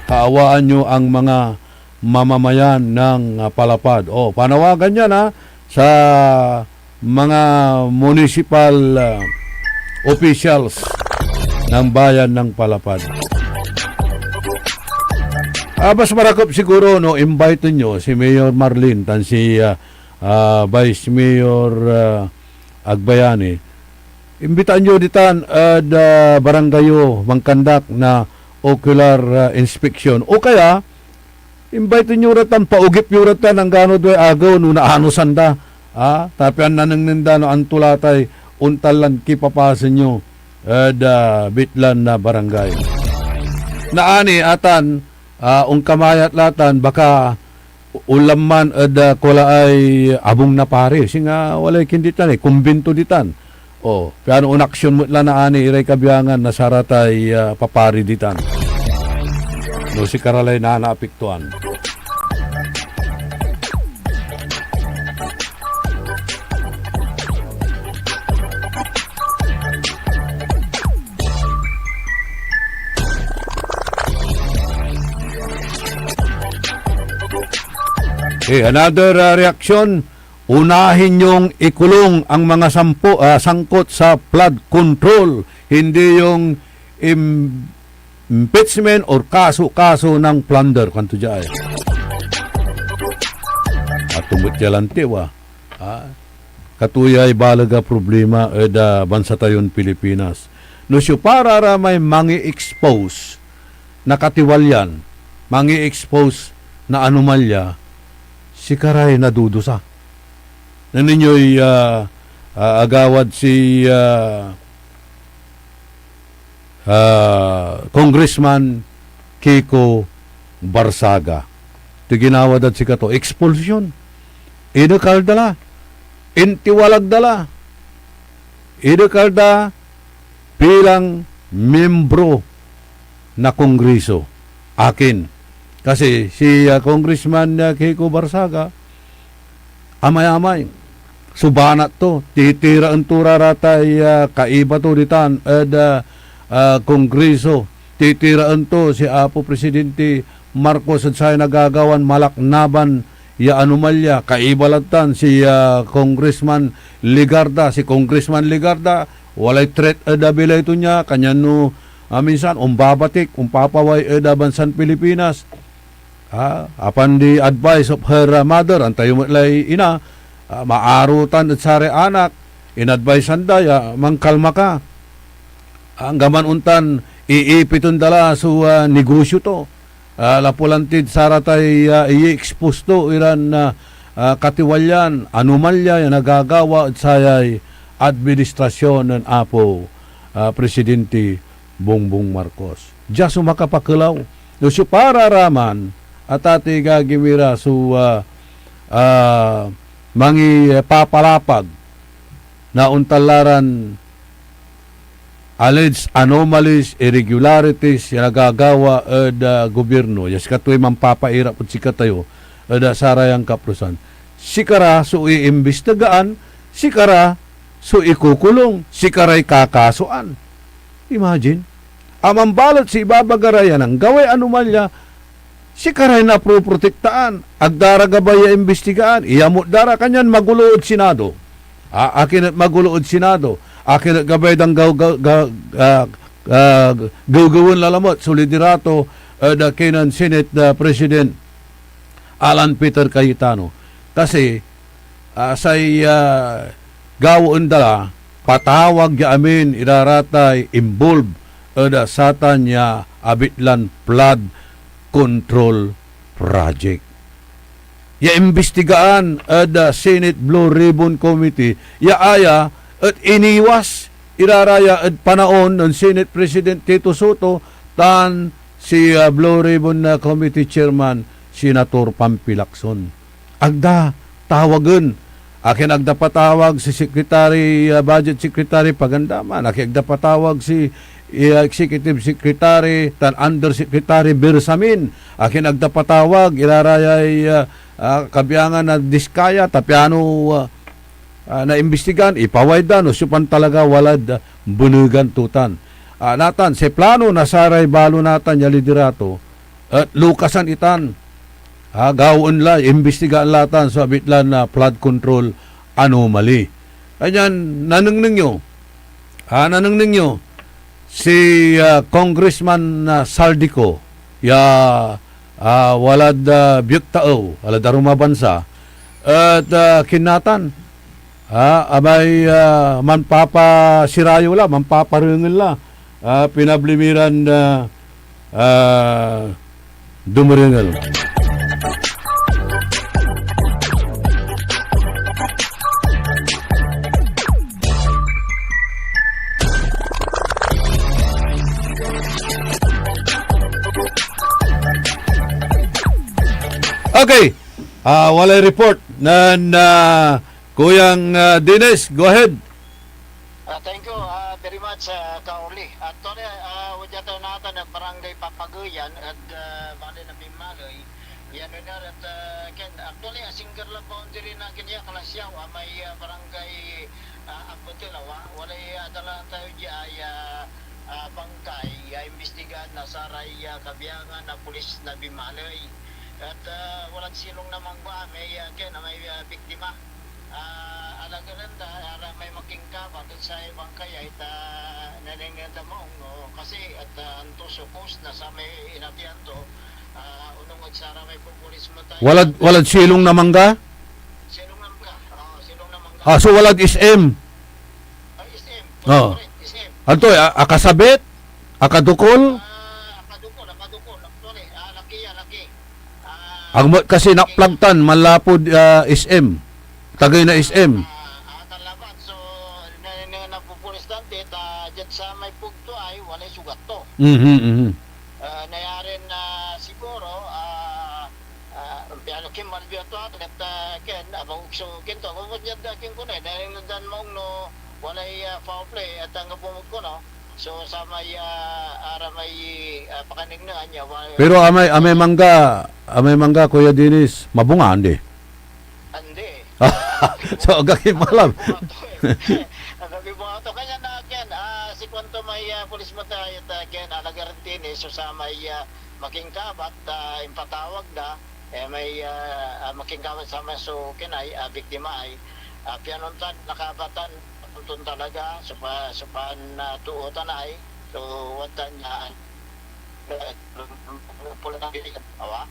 Kaawaan nyo ang mga mamamayan ng, ah, Palapad." Oh, panawagan yan, ha, sa mga municipal, ah, officials ng bayan ng Palapad. Ah, mas marakep siguro, no, invite nyo si Mayor Marlin tan si, ah, ah, Vice Mayor, ah, Agbayani. Imbitaan yo ditan ed, ah, barangay yo, mangkandak na ocular, ah, inspection. O kaya, invite yo ra tan, paogip yo ra tan, anggano duay agew no naanosan da. Ah, ta pian nanengneng da no anto la tay ontan lan kipapasen yo ed, ah, bitlan na barangay. Naani atan, ah, onkamayat la tan, baka onla man ed, ah, kualaay abung na pari, singa walay kindi tan, eh, kumbinto ditan. Oh, pian onaksyon met la naani iray kabiangan na saratay, ah, papari ditan. No sikara lay nanaapektuan. Okay, another, ah, reaksyon. Unahin yong ikulong ang mga sampo, ah, sangkot sa flood control, hindi yung im-, impeachment or kaso-kaso ng plunder. Kanto diay. At tumut ya lanti, wa. Ah, katuyay baleg a problema ed, ah, bansa tayon Pilipinas. No siopa ra may mangi-expose na katiwalian, mangi-expose na anomalya, sikaray nadudusa. Nen ninyoy, ah, ah, agawad si, ah, ah, Congressman Kiko Barzaga. Ito'y ginawa dad sikato, expulsion. Inekal da la. Intiwalag da la. Inekal da bilang miyembro na Kongreso. Akin. Kasi si, ah, Congressman, ah, Kiko Barzaga, amayamay so banat to. Titiraen to ra ratay, ah, kaiba to ditan ed, ah, ah, Kongreso. Titiraen to si Apo Presidente Marcos ed say nagagawan malaknaban ya anomalya. Kaiba la tan si, ah, Congressman Legarda. Si Congressman Legarda, walay threat ed abilay to nia, kanyan no, ah, minsan, ombabatik, ompapaway ed, ah, bansan Pilipinas. Ah, upon the advice of her, ah, mother, anta yo met lay ina, ah, maarotan ed saray anak, inadvisean da ya, "Mangkalma ka." Anggaman ontan, iipiten da la so, ah, negosyo to. Ah, lapu lan tid saratay, ah, i-expose to iran, ah, ah, katiwalian, anomalya ya nagagawa ed sayay administrasyon nen Apo, ah, Presidente Bongbong Marcos. Dia so makapakelaw. No siopa ra man, atati, gagi mi ra so, ah, ah, mangipapalapag na ontan la ran alleged anomalies, irregularities ya nagagawa ed, ah, gobyerno, ya sikatoy manpapairap ed sikatayo ed, ah, sarayan kapusan. Sikara so iimbestigaan, sikara so ikukulong, sikaray kakasoan. Imagine, a mambalet si ibabaga ra ya nanggaway anomalya, sikaray napoprotektaan, ag da ra gabay ya imbestigaan, iyamut da ra, kanyan magulo ed Senado. A-, akin et magulo ed Senado? Akin et gabay dan gaw-, gaw-, ga-, ah, ah, gewgewen la lamet so liderato ed, ah, kinen Senate, ah, President Alan Peter Cayetano? Kasi, ah, say, ah, gawaen da la, patawag ya amin ira ratay involved ed, ah, satan ya abitlan flood control project. Ya imbestigaan ed, ah, Senate Blue Ribbon Committee ya aya et iniwas ira ra ya ed panaon nen Senate President Tito Soto tan si, ah, Blue Ribbon, ah, Committee Chairman Senator Pampi Lacson. Agda tawagen. Akin agda patawag si Secretary, ah, Budget Secretary Pagandaman. Akin agda patawag si, ah, Executive Secretary tan Undersecretary Bersamin. Akin agda patawag ira ra yay, ah, ah, kabiangan na Diskaya, ta piano, ah, ah, naimbestigan, ipaway da no siopan talaga walad, ah, benegan to tan. Ah, natan, say plano na saray balo natan ya liderato, et lukasan itan, ah, gawaen la, imbestigaan la tan so abit lan, ah, flood control anomaly. Kanyan nanengneng yo, ah, nanengneng yo, si, ah, Congressman, ah, Saldico ya, ah, walad, ah, biek taew, walad arum a bansa, et, ah, kinatan, ah, amay, ah, manpapasirayew la, manpaparengel la, ah, pinabli mi ran, ah, ah, dumerengel. Okay. Ah, walay report nen, ah, Kuyang, ah, Dennis. Go ahead. Ah, thank you, ah, very much, ah, Ka Orly. Actually, ah, wadia tayo natan ed Barangay Papaguyan ed, ah, Bali na Binmaley. Yan, Iner, at, ah, Ken, actually, asingger la boundary na ken ya Calasiao, ah, may, ah, Barangay, ah, Ambetel, awa. Walay, ah, dala tayo dia, ah, ah, bangkay, ah, imbestigaan na saray, ah, kabiangan na pulis na Binmaley. At, ah, walad silong na mangga, may, ah, Ken, may, ah, biktima. Ah, alagaren da, ara may makingkabat ed say bangkay ay ta nanengneng da maong, no? Kasi et, ah, anto so cause na samay inatian to, ah, onung ed saramay popolis met ay Walad, walad silong na mangga? Silong na mangga. Oo, silong na mangga. Ah, so walad S M? Ah, S M. Oo. Correct, S M. Anto, a-, akasabit? Akadukol? Ah, akadukol, akadukol. Actually, ah, laki yan, laki. Ah, Agmo kasi laki. Naplag tan, manlapud, ah, S M. Tagay na S M. Ah, ah, tan labat. So, na, na, napupulis tan ti, ta, diad samay pugto ay walay sugat to. Mhm, mhm. Ah, nayarin, ah, siguro, ah, ah, piano kin malbi to, ah, ken, ah, abang so, ken to, abang diad, ah, ken kuno, eh, nayarin dan maong no, walay, ah, foul play, at anggapo magkuno. So, samay, ah, aramay, ah, pakanengnengan ya, wa-, Pero amay, amay mangga, amay mangga, Kuya Dennis, mabunga, andi? Andi. So, agaki malam. Agaki bunga to. Kanya na, Ken, ah, si kuanto may, ah, pulis mo tayo, ta, Ken, ah, nagarantini, so, samay, ah, makingkabat, ah, impatawag da, eh, may, ah, ah, makingkabat samay so, Ken ay, ah, biktima ay, ah, pianontan, nakabatan, Onton talaga, so pa, so pan, ah, too tan ay, so, wadtan ya, eh, pula na bilik, awa.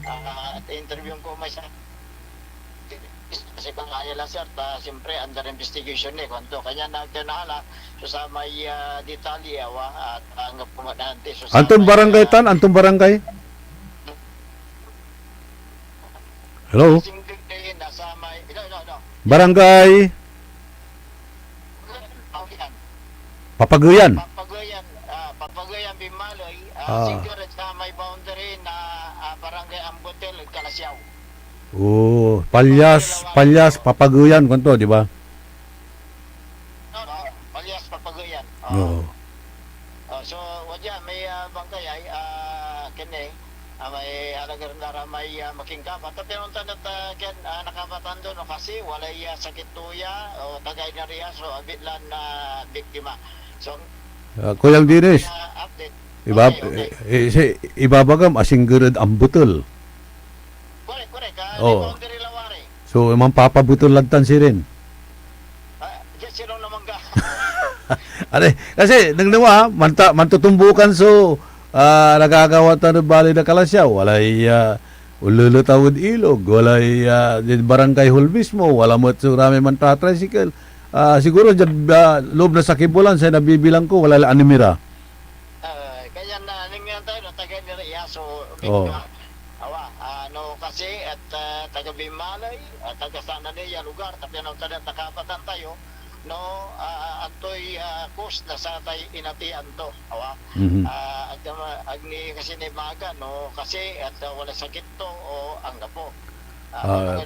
Ah, interview ko may sa, kasi kung kaya la, sir, ta, siyempre, under investigation ni, kwanto. Kanya nagdanahala, so, samay, ah, detalye, awa, at, ah, anggapo met anti, so, Anton samay, barangay ah, tan? Anton barangay? Hello? Singkil na samay, ilo, ilo, ilo. Barangay? Papaguyan. Papaguyan. Papaguyan, ah, Papaguyan, Binmaloy, ah, Ah. Siguro sa may boundary na, ah, Barangay Ambotel, Calasiao. Oh, Palyas, Papaguyan, Palyas, Papaguyan, kwanto, di ba? No, no, Palyas, Papaguyan. Oo. Oo. Oh, so, wadya, may, ah, bangkay ay, ah, kene, ah, may alagar na ra may, ah, makingkabat. Ta pinuntan et, ah, ken, ah, nakabatan do, no, kasi walay, ah, sakit to ya, o tagay na ria, so, abit lan, ah, biktima. So, Ah, Kuyang Dennis, ah, update. Iba-, Okay, okay. eh, eh, si-, ibabagam, asingger ed ambetel. Correct, correct. Ah, Oo. Di boundary la, wari. So, manpapabetel lad tan sirin. Ah, diyan silong na mangga. Are, kasi, nang nawa, manta-, mantutumbukan so, ah, nagagawa tan ed baley na Calasiao. Walay, ah, ululutaw ed ilog. Walay, ah, diad Barangay Hall mismo. Wala met so ramay mantatricycle. Ah, siguro, diad, ah, loob na sakey bulan, say nabibilang ko, wala la anim ira. Ah, kaya na, aning yan tayo, no, taga nila Iaso, Oo. Victor. Awa, ah, no, kasi, at, ah, taga Binmalay, at taga sana ni ya lugar, tapi ano, taga Takabatan tayo, No, ah, antoy, ah, cause na satay inatian to, awa? Mhm. Ah, ag, ag ni kasi ni maga, no, kasi at, ah, wala sakit to o anggapo. Ah, Ah,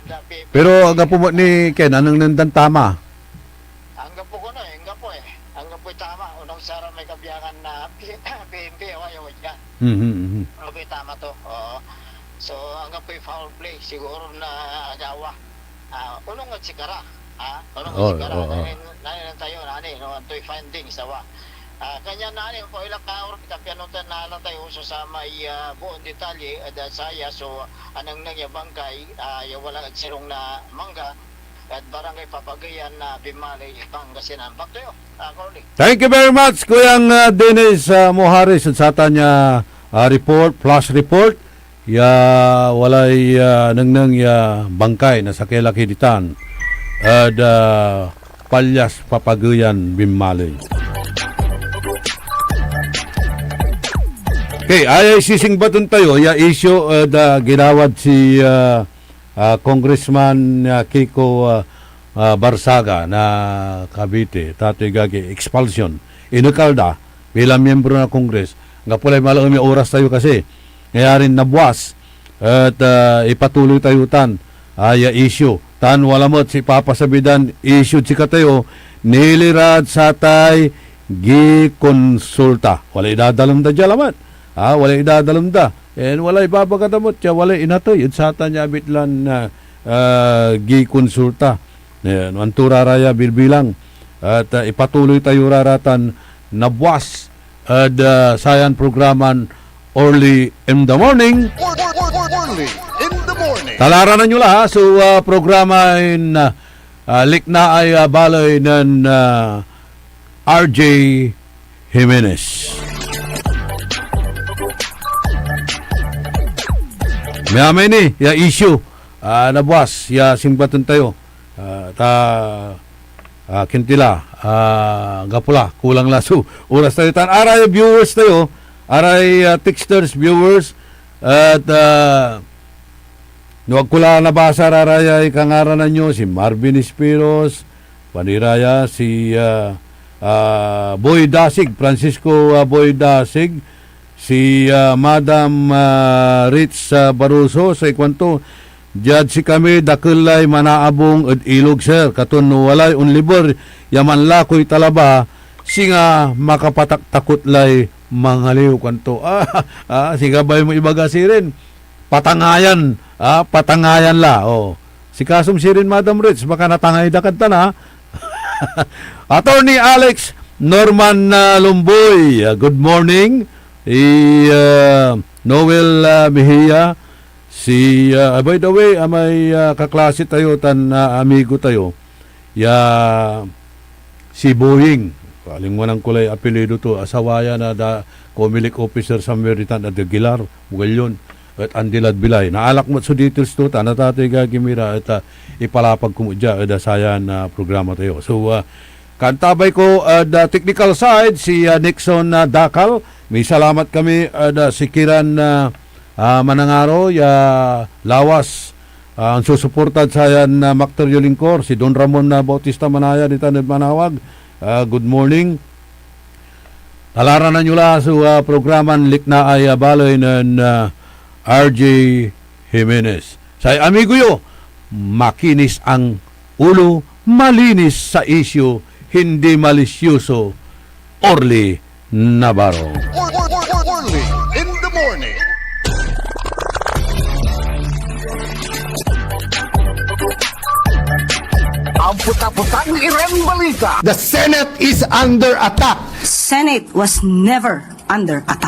pero anggapo met ni Ken, anengneng dan tama? Anggapo kono, eh, anggapo, eh. Anggapoy tama, onong saramay kabiangan na P-, P N P, awa, awa, dyan. Mhm, mhm. Anggapoy tama to, oo. So, anggapoy foul play, siguro na agawa. Ah, onong ed sikara, ah, onong ed sikara. Oo, oo. Nani, nani tayo, nani, no, antoy findings, awa. Ah, kanyan nani, ko ilang kaor, kita pianotan na lang tayo so samay, ah, buong detalye, ed, ah, saya, so, anengneng ya bangkay, ah, ya wala ed sirong na mangga, ed Barangay Papagueyan na Binmaley, Pangasinan. Back to you, ah, Corny. Thank you very much, Kuyang, ah, Dennis, ah, Mojares, ed satan ya, ah, report, flash report. Ya walay, ah, nengneng ya bangkay na sakey laki ditan ed, ah, Palyas, Papagueyan, Binmaley. Okay, ayay sisingbaten tayo ya issue ed, ah, ginawad si, ah, ah, Congressman, ah, Kiko, ah, ah, Barzaga na Cavite, tatoy gagi, expulsion. Inekal da bilang miyembro na Congress. Anggapo lay malaem ya oras tayo kasi. Ngayarin nabuas et, ah, ipatuloy tayo tan, ah, ya issue. Tan wala met si ipapasabi dan issue ed sikatayo, nilirad satay gikonsulta. Walay idadalem da dia lamet. Ah, walay idadalem da. And walay ibabaga da met ya walay inatey ed satan ya abitlan, ah, ah, gikonsulta. Eh, no anto ra ra ya bilbilang. At, ah, ipatuloy tayo ra ra tan nabuas ed, ah, sayan programan Early in the Morning. Early in the Morning. Talaranan yo la, ha? So, ah, programa in, ah, ah, Liknaay, ah, Baley nen, ah, R J Jimenez. May amay ni, ya issue, ah, nabuas, ya singbaten tayo. Ah, ta, ah, kintila, ah, anggapo la, kulang la so oras tayo. Tan aray viewers tayo, aray, ah, texters, viewers, et, ah, no ag ko la nabasa ra ra yay kangaranan yo, si Marvin Espiros, paniraya, si, ah, ah, Boy Dasig, Francisco, ah, Boy Dasig, si, ah, Madam, ah, Ritz, ah, Barroso, say kuanto, "Diad sikami, dakel lay manaabung ed ilog, sir. Katon no walay onliber ya manlakoy talaba, singa makapataktakot lay mangaliw," kuanto. Ah, ah, singa bay mo ibaga sirin, patangayan, ah, patangayan la, oh. Sikasom sirin, Madam Ritz, baka natangay da kad tan, ah. Attorney Alex Norman, ah, Lumboy, ah, good morning. I, ah, Noel, ah, Mejia, si, ah, by the way, ah, may, ah, kaklase tayo tan, ah, amigo tayo, ya si Boying. Kalingwanan ko lay apelyido to. Asawa ya na da Comelec officer somewhere ditan, ed Aguilar, Mogollon, et andi lad bilay. Naalak met so details to, ta natatoy gagimira, et, ah, ipalapag ko met dia ed, ah, sayan, ah, programa tayo. So, ah, kantabay ko, ah, the technical side, si, ah, Nixon, ah, Dacal. Misalamat kami, ah, da si Kiran, ah, ah, Manangaro, ya lawas, ah, ansusuportad sayan, ah, makter yo lingkor, si Don Ramon, ah, Bautista Manaya, ditan ed Manawag. Ah, good morning. Talaranan yo la so, ah, programan Liknaay, ah, Baley nen, ah, R J Jimenez. Say amigo yo, makinis ang ulo, malinis sa isyu, hindi malisyoso, Orly Navarro. Early in the morning. Ang puta-putang Iran Balita. The Senate is under attack. Senate was never under attack.